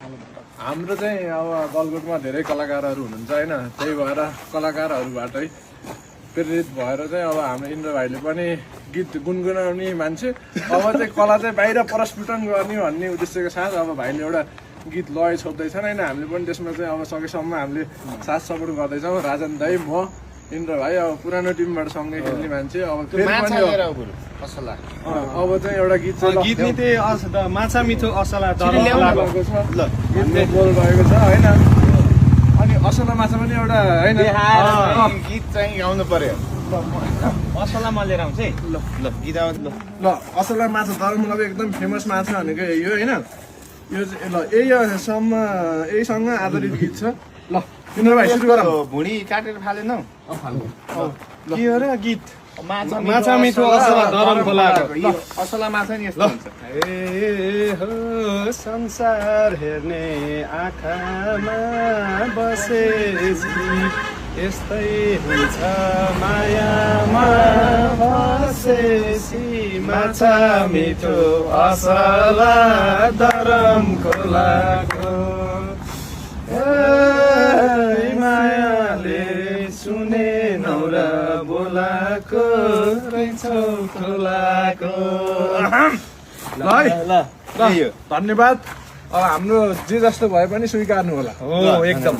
हाम्रो चाहिँ अब गलगोटमा धेरै कलाकारहरू हुनुहुन्छ होइन, त्यही भएर कलाकारहरूबाटै प्रेरित भएर चाहिँ अब हाम्रो इन्द्र भाइले पनि गीत गुनगुनाउने मान्छे, अब चाहिँ कला चाहिँ बाहिर प्रस्फुटन गर्ने भन्ने उद्देश्यको साथ अब भाइले एउटा गीत लय छोप्दैछन् होइन। हामीले पनि त्यसमा चाहिँ अब सकेसम्म हामीले साथ सपोर्ट गर्दैछौँ। राजन दाई, म, इन्द्र भाइ अब पुरानो टिमबाट सँगै खेल्ने मान्छे। अब फेरि पनि अब चाहिँ एउटा गीत गीत नि त्यही माछा मिठो असला भएको छ, गीतको बोल रहेको छ होइन। अनि असला माछा पनि एउटा होइन गीत चाहिँ गाउनु पर्यो। असला म लिएर आउँछु है। ल गीत आउँछ ल। ल असला माछा तरुलको एकदम फेमस माछा भनेको यो होइन। यो चाहिँ ल यहीसँग आधारित गीत छ। ल इन्द्र भाइ सुरु गरौँ। भुँडी काटेर फालेनौ? के हो र गीत? माछा मिठो असला धरम खोलाको। असला माछा नि यस्तो हुन्छ। ए हो संसार हेर्ने आँखामा बसेपछि यस्तै हुन्छ मायामा बसेपछि माछा मिठो असला धरम खोलाको मायाले सुने नौरा बोलाको रहेछौ खोलाको। ल धन्यवाद। अब हाम्रो जे जस्तो भए पनि स्वीकार्नु होला। हो एकदम।